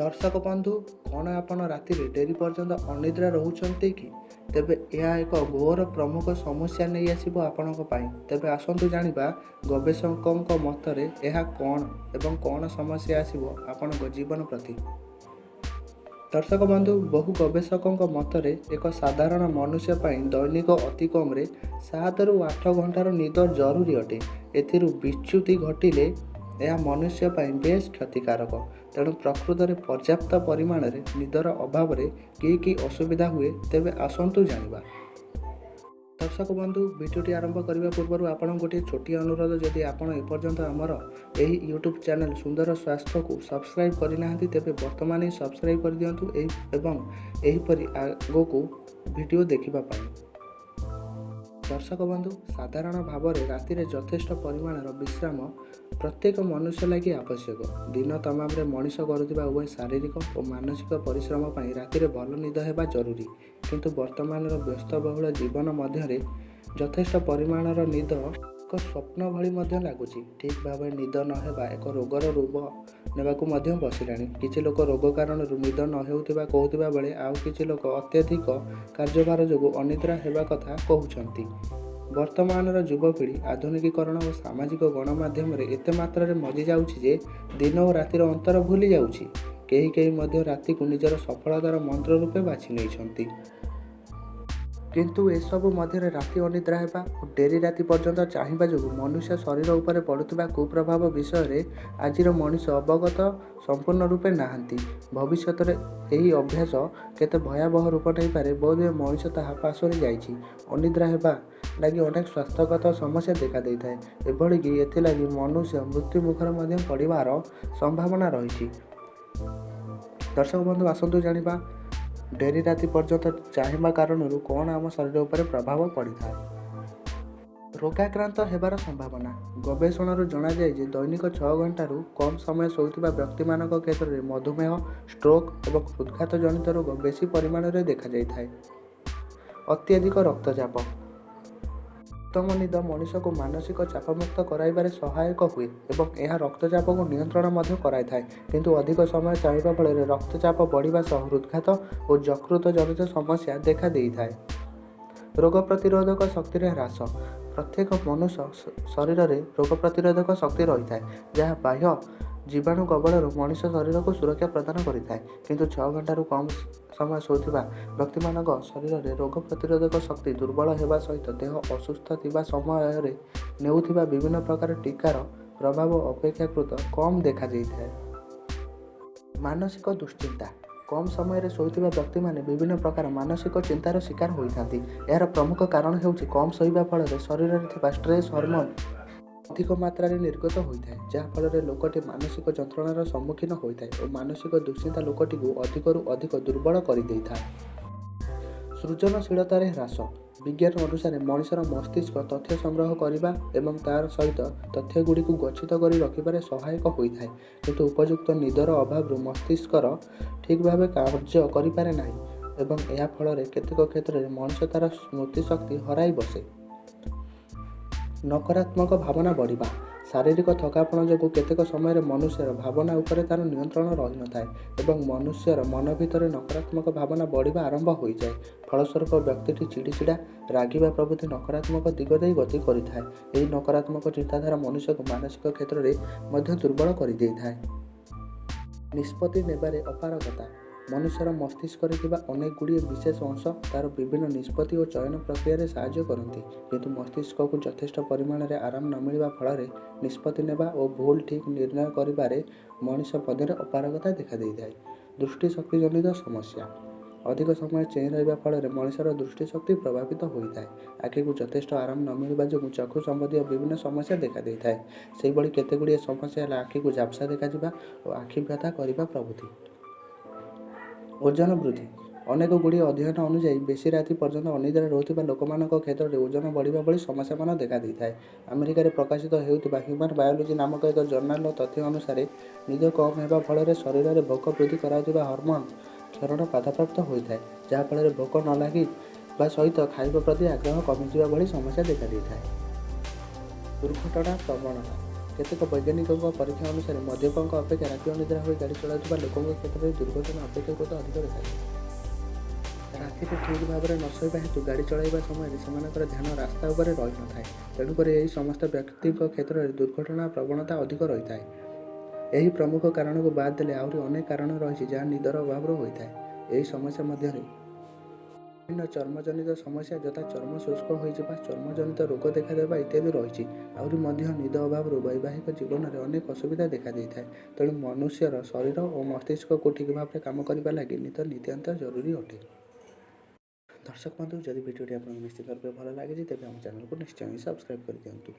ଦର୍ଶକ ବନ୍ଧୁ, କ'ଣ ଆପଣ ରାତିରେ ଡେରି ପର୍ଯ୍ୟନ୍ତ ଅନିଦ୍ରା ରହୁଛନ୍ତି କି? ତେବେ ଏହା ଏକ ଘୋର ପ୍ରମୁଖ ସମସ୍ୟା ନେଇ ଆସିବ ଆପଣଙ୍କ ପାଇଁ। ତେବେ ଆସନ୍ତୁ ଜାଣିବା ଗବେଷକଙ୍କ ମତରେ ଏହା କ'ଣ ଏବଂ କ'ଣ ସମସ୍ୟା ଆସିବ ଆପଣଙ୍କ ଜୀବନ ପ୍ରତି। ଦର୍ଶକ ବନ୍ଧୁ, ବହୁ ଗବେଷକଙ୍କ ମତରେ ଏକ ସାଧାରଣ ମନୁଷ୍ୟ ପାଇଁ ଦୈନିକ ଅତି କମରେ 7ରୁ 8 ଘଣ୍ଟାର ନିଦ ଜରୁରୀ ଅଟେ। ଏଥିରୁ ବିଚ୍ୟୁତି ଘଟିଲେ ଏହା ମନୁଷ୍ୟ ପାଇଁ ବେଶ୍ କ୍ଷତିକାରକ। ତେଣୁ ପ୍ରକୃତରେ ପର୍ଯ୍ୟାପ୍ତ ପରିମାଣରେ ନିଦର ଅଭାବରେ କି କି ଅସୁବିଧା ହୁଏ, ତେବେ ଆସନ୍ତୁ ଜାଣିବା। ଦର୍ଶକ ବନ୍ଧୁ, ଭିଡ଼ିଓଟି ଆରମ୍ଭ କରିବା ପୂର୍ବରୁ ଆପଣଙ୍କୁ ଗୋଟିଏ ଛୋଟିଆ ଅନୁରୋଧ। ଯଦି ଆପଣ ଏପର୍ଯ୍ୟନ୍ତ ଆମର ଏହି ୟୁଟ୍ୟୁବ୍ ଚ୍ୟାନେଲ୍ ସୁନ୍ଦର ସ୍ୱାସ୍ଥ୍ୟକୁ ସବସ୍କ୍ରାଇବ୍ କରିନାହାନ୍ତି, ତେବେ ବର୍ତ୍ତମାନ ହିଁ ସବସ୍କ୍ରାଇବ୍ କରିଦିଅନ୍ତୁ ଏହି ଏବଂ ଏହିପରି ଆଗକୁ ଭିଡ଼ିଓ ଦେଖିବା ପାଇଁ। ଦର୍ଶକ ବନ୍ଧୁ, ସାଧାରଣ ଭାବରେ ରାତିରେ ଯଥେଷ୍ଟ ପରିମାଣର ବିଶ୍ରାମ ପ୍ରତ୍ୟେକ ମନୁଷ୍ୟ ଲାଗି ଆବଶ୍ୟକ। ଦିନ ତମାମରେ ମଣିଷ କରୁଥିବା ଉଭୟ ଶାରୀରିକ ଓ ମାନସିକ ପରିଶ୍ରମ ପାଇଁ ରାତିରେ ଭଲ ନିଦ ହେବା ଜରୁରୀ। କିନ୍ତୁ ବର୍ତ୍ତମାନର ବ୍ୟସ୍ତବହୁଳ ଜୀବନ ମଧ୍ୟରେ ଯଥେଷ୍ଟ ପରିମାଣର ନିଦ ଏକ ସ୍ୱପ୍ନ ଭଳି ମଧ୍ୟ ଲାଗୁଛି। ଠିକ୍ ଭାବରେ ନିଦ ନ ହେବା ଏକ ରୋଗର ରୂପ ନେବାକୁ ମଧ୍ୟ ବସିଲାଣି। କିଛି ଲୋକ ରୋଗ କାରଣରୁ ନିଦ ନ ହେଉଥିବା କହୁଥିବା ବେଳେ ଆଉ କିଛି ଲୋକ ଅତ୍ୟଧିକ କାର୍ଯ୍ୟଭାର ଯୋଗୁଁ ଅନିଦ୍ରା ହେବା କଥା କହୁଛନ୍ତି। ବର୍ତ୍ତମାନର ଯୁବପିଢ଼ି ଆଧୁନିକୀକରଣ ଓ ସାମାଜିକ ଗଣମାଧ୍ୟମରେ ଏତେ ମାତ୍ରାରେ ମଜିଯାଉଛି ଯେ ଦିନ ଓ ରାତିର ଅନ୍ତର ଭୁଲି ଯାଉଛି। କେହି କେହି ମଧ୍ୟ ରାତିକୁ ନିଜର ସଫଳତାର ମନ୍ତ୍ର ରୂପେ ବାଛି ନେଇଛନ୍ତି। କିନ୍ତୁ ଏସବୁ ମଧ୍ୟରେ ରାତି ଅନିଦ୍ରା ହେବା ଓ ଡେରି ରାତି ପର୍ଯ୍ୟନ୍ତ ଚାହିଁବା ଯୋଗୁଁ ମନୁଷ୍ୟ ଶରୀର ଉପରେ ପଡ଼ୁଥିବା କୁପ୍ରଭାବ ବିଷୟରେ ଆଜିର ମଣିଷ ଅବଗତ ସମ୍ପୂର୍ଣ୍ଣ ରୂପେ ନାହାନ୍ତି। ଭବିଷ୍ୟତରେ ଏହି ଅଭ୍ୟାସ କେତେ ଭୟାବହ ରୂପ ନେଇପାରେ, ବୋଧହୁଏ ମଣିଷ ତାହା ପାସୋରି ଯାଇଛି। ଅନିଦ୍ରା ହେବା ଲାଗି ଅନେକ ସ୍ୱାସ୍ଥ୍ୟଗତ ସମସ୍ୟା ଦେଖାଦେଇଥାଏ। ଏଭଳିକି ଏଥିଲାଗି ମନୁଷ୍ୟ ମୃତ୍ୟୁ ମୁଖରେ ମଧ୍ୟ ପଡ଼ିବାର ସମ୍ଭାବନା ରହିଛି। ଦର୍ଶକ ବନ୍ଧୁ, ଆସନ୍ତୁ ଜାଣିବା ଡେରି ରାତି ପର୍ଯ୍ୟନ୍ତ ଚାହିଁବା କାରଣରୁ କ'ଣ ଆମ ଶରୀର ଉପରେ ପ୍ରଭାବ ପଡ଼ିଥାଏ। ରୋଗାକ୍ରାନ୍ତ ହେବାର ସମ୍ଭାବନା। ଗବେଷଣାରୁ ଜଣାଯାଏ ଯେ ଦୈନିକ 6 ଘଣ୍ଟାରୁ କମ୍ ସମୟ ଶୋଉଥିବା ବ୍ୟକ୍ତିମାନଙ୍କ କ୍ଷେତ୍ରରେ ମଧୁମେହ, ଷ୍ଟ୍ରୋକ୍ ଏବଂ ହୃଦଘାତ ଜନିତ ରୋଗ ବେଶୀ ପରିମାଣରେ ଦେଖାଯାଇଥାଏ। ଅତ୍ୟଧିକ ରକ୍ତଚାପ। ଉତ୍ତମ ନିଦ ମଣିଷକୁ ମାନସିକ ଚାପମୁକ୍ତ କରାଇବାରେ ସହାୟକ ହୁଏ ଏବଂ ଏହା ରକ୍ତଚାପକୁ ନିୟନ୍ତ୍ରଣ ମଧ୍ୟ କରାଇଥାଏ। କିନ୍ତୁ ଅଧିକ ସମୟ ଚାହିଁବା ଫଳରେ ରକ୍ତଚାପ ବଢ଼ିବା ସହ ହୃଦଘାତ ଓ ଯକୃତ ଜନିତ ସମସ୍ୟା ଦେଖା ଦେଇଥାଏ। ରୋଗ ପ୍ରତିରୋଧକ ଶକ୍ତିରେ ହ୍ରାସ। ପ୍ରତ୍ୟେକ ମନୁଷ୍ୟ ଶରୀରରେ ରୋଗ ପ୍ରତିରୋଧକ ଶକ୍ତି ରହିଥାଏ, ଯାହା ବାହ୍ୟ ଜୀବାଣୁ କବଳରୁ ମଣିଷ ଶରୀରକୁ ସୁରକ୍ଷା ପ୍ରଦାନ କରିଥାଏ। କିନ୍ତୁ 6 ଘଣ୍ଟାରୁ କମ୍ ସମୟ ଶୋଉଥିବା ବ୍ୟକ୍ତିମାନଙ୍କ ଶରୀରରେ ରୋଗ ପ୍ରତିରୋଧକ ଶକ୍ତି ଦୁର୍ବଳ ହେବା ସହିତ ଦେହ ଅସୁସ୍ଥ ଥିବା ସମୟରେ ନେଉଥିବା ବିଭିନ୍ନ ପ୍ରକାର ଟୀକାର ପ୍ରଭାବ ଅପେକ୍ଷାକୃତ କମ୍ ଦେଖାଯାଇଥାଏ। ମାନସିକ ଦୁଶ୍ଚିନ୍ତା। କମ୍ ସମୟରେ ଶୋଉଥିବା ବ୍ୟକ୍ତିମାନେ ବିଭିନ୍ନ ପ୍ରକାର ମାନସିକ ଚିନ୍ତାର ଶିକାର ହୋଇଥାନ୍ତି। ଏହାର ପ୍ରମୁଖ କାରଣ ହେଉଛି କମ୍ ଶୋଇବା ଫଳରେ ଶରୀରରେ ଥିବା ଷ୍ଟ୍ରେସ୍ ହରମୋନ୍ ଅଧିକ ମାତ୍ରାରେ ନିର୍ଗତ ହୋଇଥାଏ, ଯାହାଫଳରେ ଲୋକଟି ମାନସିକ ଯନ୍ତ୍ରଣାର ସମ୍ମୁଖୀନ ହୋଇଥାଏ ଓ ମାନସିକ ଦୁଶ୍ଚିନ୍ତା ଲୋକଟିକୁ ଅଧିକରୁ ଅଧିକ ଦୁର୍ବଳ କରିଦେଇଥାଏ। ସୃଜନଶୀଳତାରେ ହ୍ରାସ। ବିଜ୍ଞାନ ଅନୁସାରେ ମଣିଷର ମସ୍ତିଷ୍କ ତଥ୍ୟ ସଂଗ୍ରହ କରିବା ଏବଂ ତାର ସହିତ ତଥ୍ୟଗୁଡ଼ିକୁ ଗଚ୍ଛିତ କରି ରଖିବାରେ ସହାୟକ ହୋଇଥାଏ। କିନ୍ତୁ ଉପଯୁକ୍ତ ନିଦର ଅଭାବରୁ ମସ୍ତିଷ୍କର ଠିକ୍ ଭାବେ କାର୍ଯ୍ୟ କରିପାରେ ନାହିଁ ଏବଂ ଏହା ଫଳରେ କେତେକ କ୍ଷେତ୍ରରେ ମଣିଷ ତା'ର ସ୍ମୃତିଶକ୍ତି ହରାଇ ବସେ। ନକାରାତ୍ମକ ଭାବନା ବଢ଼ିବା। ଶାରୀରିକ ଥକାପଣ ଯୋଗୁଁ କେତେକ ସମୟରେ ମନୁଷ୍ୟର ଭାବନା ଉପରେ ତା'ର ନିୟନ୍ତ୍ରଣ ରହିନଥାଏ ଏବଂ ମନୁଷ୍ୟର ମନ ଭିତରେ ନକାରାତ୍ମକ ଭାବନା ବଢ଼ିବା ଆରମ୍ଭ ହୋଇଯାଏ। ଫଳସ୍ୱରୂପ ବ୍ୟକ୍ତିଟି ଚିଡ଼ିଚିଡ଼ା, ରାଗିବା ପ୍ରଭୃତି ନକାରାତ୍ମକ ଦିଗ ଦେଇ ଗତି କରିଥାଏ। ଏହି ନକାରାତ୍ମକ ଚିନ୍ତାଧାରା ମନୁଷ୍ୟକୁ ମାନସିକ କ୍ଷେତ୍ରରେ ମଧ୍ୟ ଦୁର୍ବଳ କରିଦେଇଥାଏ। ନିଷ୍ପତ୍ତି ନେବାରେ ଅପାରଗତା। ମନୁଷ୍ୟର ମସ୍ତିଷ୍କରେ ଥିବା ଅନେକ ଗୁଡ଼ିଏ ବିଶେଷ ଅଂଶ ତା'ର ବିଭିନ୍ନ ନିଷ୍ପତ୍ତି ଓ ଚୟନ ପ୍ରକ୍ରିୟାରେ ସାହାଯ୍ୟ କରନ୍ତି। କିନ୍ତୁ ମସ୍ତିଷ୍କକୁ ଯଥେଷ୍ଟ ପରିମାଣରେ ଆରାମ ନ ମିଳିବା ଫଳରେ ନିଷ୍ପତ୍ତି ନେବା ଓ ଭୁଲ ଠିକ୍ ନିର୍ଣ୍ଣୟ କରିବାରେ ମଣିଷ ମଧ୍ୟରେ ଅପାରଗତା ଦେଖାଦେଇଥାଏ। ଦୃଷ୍ଟିଶକ୍ତି ଜନିତ ସମସ୍ୟା। ଅଧିକ ସମୟ ଚେଇଁ ରହିବା ଫଳରେ ମଣିଷର ଦୃଷ୍ଟିଶକ୍ତି ପ୍ରଭାବିତ ହୋଇଥାଏ। ଆଖିକୁ ଯଥେଷ୍ଟ ଆରାମ ନ ମିଳିବା ଯୋଗୁଁ ଚକ୍ଷୁ ସମ୍ବନ୍ଧୀୟ ବିଭିନ୍ନ ସମସ୍ୟା ଦେଖାଦେଇଥାଏ। ସେହିଭଳି କେତେଗୁଡ଼ିଏ ସମସ୍ୟା ହେଲା ଆଖିକୁ ଝାପ୍ସା ଦେଖାଯିବା ଓ ଆଖି ବ୍ୟଥା କରିବା ପ୍ରଭୃତି। ଓଜନ ବୃଦ୍ଧି। ଅନେକ ଗୁଡ଼ିଏ ଅଧ୍ୟୟନ ଅନୁଯାୟୀ ବେଶୀ ରାତି ପର୍ଯ୍ୟନ୍ତ ଅନିଦ୍ରା ରହୁଥିବା ଲୋକମାନଙ୍କ କ୍ଷେତ୍ରରେ ଓଜନ ବଢ଼ିବା ଭଳି ସମସ୍ୟାମାନ ଦେଖାଦେଇଥାଏ। ଆମେରିକାରେ ପ୍ରକାଶିତ ହେଉଥିବା ହ୍ୟୁମାନ୍ ବାୟୋଲୋଜି ନାମକ ଏକ ଜର୍ନାଲର ତଥ୍ୟ ଅନୁସାରେ ନିଦ କମ୍ ହେବା ଫଳରେ ଶରୀରରେ ଭୋକ ବୃଦ୍ଧି କରାଉଥିବା ହରମୋନ୍ କ୍ଷରଣ ବାଧାପ୍ରାପ୍ତ ହୋଇଥାଏ, ଯାହାଫଳରେ ଭୋକ ନ ଲାଗିବା ସହିତ ଖାଇବା ପ୍ରତି ଆଗ୍ରହ କମିଯିବା ଭଳି ସମସ୍ୟା ଦେଖାଦେଇଥାଏ। ଦୁର୍ଘଟଣା ପ୍ରବଣତା। କେତେକ ବୈଜ୍ଞାନିକଙ୍କ ପରୀକ୍ଷା ଅନୁସାରେ ମଦ୍ୟପଙ୍କ ଅପେକ୍ଷା ରାତି ଅନିଦ୍ରା ହୋଇ ଗାଡ଼ି ଚଳାଉଥିବା ଲୋକଙ୍କ କ୍ଷେତ୍ରରେ ଦୁର୍ଘଟଣା ଅପେକ୍ଷାକୃତ ଅଧିକ ଦେଖାଯାଏ। ରାତିରେ ଠିକ୍ ଭାବରେ ନ ଶୋଇବା ହେତୁ ଗାଡ଼ି ଚଳାଇବା ସମୟରେ ସେମାନଙ୍କର ଧ୍ୟାନ ରାସ୍ତା ଉପରେ ରହିନଥାଏ। ତେଣୁକରି ଏହି ସମସ୍ତ ବ୍ୟକ୍ତିଙ୍କ କ୍ଷେତ୍ରରେ ଦୁର୍ଘଟଣା ପ୍ରବଣତା ଅଧିକ ରହିଥାଏ। ଏହି ପ୍ରମୁଖ କାରଣକୁ ବାଦ୍ ଦେଲେ ଆହୁରି ଅନେକ କାରଣ ରହିଛି ଯାହା ନିଦର ଅଭାବରୁ ହୋଇଥାଏ। ଏହି ସମସ୍ୟା ମଧ୍ୟରେ ବିଭିନ୍ନ ଚର୍ମଜନିତ ସମସ୍ୟା ଯଥା ଚର୍ମ ଶୁଷ୍କ ହୋଇଯିବା, ଚର୍ମଜନିତ ରୋଗ ଦେଖାଦେବା ଇତ୍ୟାଦି ରହିଛି। ଆହୁରି ମଧ୍ୟ ନିଦ ଅଭାବରୁ ବୈବାହିକ ଜୀବନରେ ଅନେକ ଅସୁବିଧା ଦେଖାଦେଇଥାଏ। ତେଣୁ ମନୁଷ୍ୟର ଶରୀର ଓ ମସ୍ତିଷ୍କକୁ ଠିକ୍ ଭାବରେ କାମ କରିବା ଲାଗି ନିଦ ନିତାନ୍ତ ଜରୁରୀ ଅଟେ। ଦର୍ଶକ ବନ୍ଧୁ, ଯଦି ଭିଡ଼ିଓଟି ଆପଣଙ୍କୁ ନିଶ୍ଚିତ ରୂପେ ଭଲ ଲାଗିଛି, ତେବେ ଆମ ଚ୍ୟାନେଲକୁ ନିଶ୍ଚୟ ହିଁ ସବସ୍କ୍ରାଇବ୍ କରିଦିଅନ୍ତୁ।